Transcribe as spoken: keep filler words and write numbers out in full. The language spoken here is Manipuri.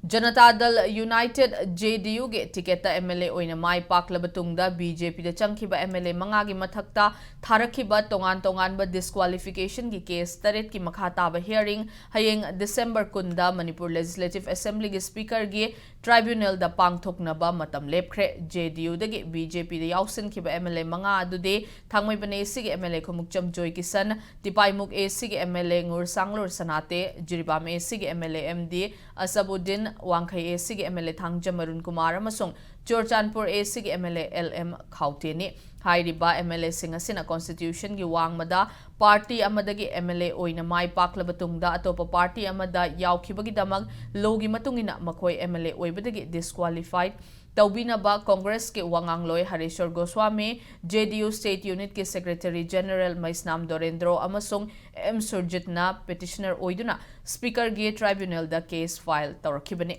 ꯖꯅꯇꯥ ꯗꯜ ꯌꯨꯅꯥꯏꯇꯦꯗ, ꯖꯦ ꯗꯤ ꯌꯨꯒꯤ ꯇꯤꯀꯦꯠꯇ ꯑꯦꯝ ꯑꯦꯜ ꯑꯦ ꯑꯣꯏꯅ ꯃꯥꯏ ꯄꯥꯛꯂꯕ ꯇꯨꯡꯗ ꯕꯤ ꯖꯦ ꯄꯤꯗ ꯆꯪꯈꯤꯕ ꯑꯦꯝ ꯑꯦꯜ ꯑꯦ ꯃꯉꯥꯒꯤ ꯃꯊꯛꯇ ꯊꯥꯔꯛꯈꯤꯕ ꯇꯣꯉꯥꯟ ꯇꯣꯉꯥꯟꯕ ꯗꯤꯁꯀ꯭ꯋꯥꯂꯤꯐꯤꯀꯦꯁꯟꯒꯤ ꯀꯦꯁ ꯇꯔꯦꯠꯀꯤ ꯃꯈꯥ ꯇꯥꯕ ꯍꯤꯌꯥꯔꯤꯡ ꯍꯌꯦꯡ ꯗꯤꯁꯦꯝꯕꯔ ꯀꯨꯟꯗ ꯃꯅꯤꯄꯨꯔ ꯂꯦꯖꯤꯁꯂꯦꯇꯤꯚ ꯑꯦꯁꯦꯝꯕ꯭ꯂꯤꯒꯤ ꯁ꯭ꯄꯤꯀꯔꯒꯤ ꯇ꯭ꯔꯥꯏꯕ꯭ꯌꯨꯅꯦꯜꯗ ꯄꯥꯡꯊꯣꯛꯅꯕ ꯃꯇꯝ ꯂꯦꯞꯈ꯭ꯔꯦ꯫ ꯖꯦ ꯗꯤ ꯌꯨꯗꯒꯤ ꯕꯤ ꯖꯦ ꯄꯤꯗ ꯌꯥꯎꯁꯤꯟꯈꯤꯕ ꯑꯦꯝ ꯑꯦꯜ ꯑꯦ ꯃꯉꯥ ꯑꯗꯨꯗꯤ ꯊꯥꯡꯃꯩꯕꯟ ꯑꯦ ꯁꯤꯒꯤ ꯑꯦꯝ ꯑꯦꯜ ꯑꯦ ꯈꯨꯃꯨꯛꯆꯝ ꯖꯣꯏꯀꯤꯁꯟ, ꯇꯤꯄꯥꯏꯃꯨꯛ ꯑꯦ ꯁꯤꯒꯤ M L A Ngursanglur Sanate, Jiribam A ꯁꯤꯒꯤ M L A M D Ashabuddin, Wangkhei A ꯁꯤꯒꯤ M L A Thangjam Arun Kumar ꯑꯃꯁꯨꯡ ꯆꯨꯔꯆꯥꯟꯄꯨꯔ ꯑꯦ ꯁꯤꯒꯤ M L A L M ꯈꯥꯎꯇꯦꯅꯤ꯫ ꯍꯥꯏꯔꯤꯕ ꯑꯦꯝ ꯑꯦꯜ ꯑꯦꯁꯤꯡ ꯑꯁꯤꯅ ꯀꯣꯟꯁꯇꯤꯇ꯭ꯌꯨꯁꯟꯒꯤ ꯋꯥꯡꯃꯗ ꯄꯥꯔꯇꯤ ꯑꯃꯗꯒꯤ ꯑꯦꯝ ꯑꯦꯜ ꯑꯦ ꯑꯣꯏꯅ ꯃꯥꯏ ꯄꯥꯛꯂꯕ ꯇꯨꯡꯗ ꯑꯇꯣꯞꯄ ꯄꯥꯔꯇꯤ ꯑꯃꯗ ꯌꯥꯎꯈꯤꯕꯒꯤꯗꯃꯛ ꯂꯣꯒꯤ ꯃꯇꯨꯡ ꯏꯟꯅ ꯃꯈꯣꯏ ꯑꯦꯝ ꯑꯦꯜ ꯑꯦ ꯑꯣꯏꯕꯗꯒꯤ ꯗꯤꯁꯀ꯭ꯋꯥꯂꯤꯐꯥꯏꯗ ꯇꯧꯕꯤꯅꯕ ꯀꯣꯡꯒ꯭ꯔꯦꯁꯀꯤ ꯋꯥꯉꯥꯡꯂꯣꯏ ꯍꯔꯦꯁ꯭ꯋꯔ ꯒꯣꯁ꯭ꯋꯥꯃꯤ, ꯖꯦ ꯗꯤ ꯌꯨ ꯁ꯭ꯇꯦꯠ ꯌꯨꯅꯤꯠꯀꯤ ꯁꯦꯀ꯭ꯔꯦꯇꯔꯤ ꯖꯦꯅꯔꯦꯜ ꯃꯩꯁꯅꯥꯝ ꯗꯣꯔꯦꯟꯗ꯭ꯔꯣ ꯑꯃꯁꯨꯡ ꯑꯦꯝ ꯁꯨꯔꯖꯤꯠꯅ ꯄꯦꯇꯤꯁꯅꯔ ꯑꯣꯏꯗꯨꯅ ꯁ꯭ꯄꯤꯀꯔꯒꯤ ꯇ꯭ꯔꯥꯏꯕ꯭ꯌꯨꯅꯦꯜꯗ ꯀꯦꯁ ꯐꯥꯏꯜ ꯇꯧꯔꯛꯈꯤꯕꯅꯤ꯫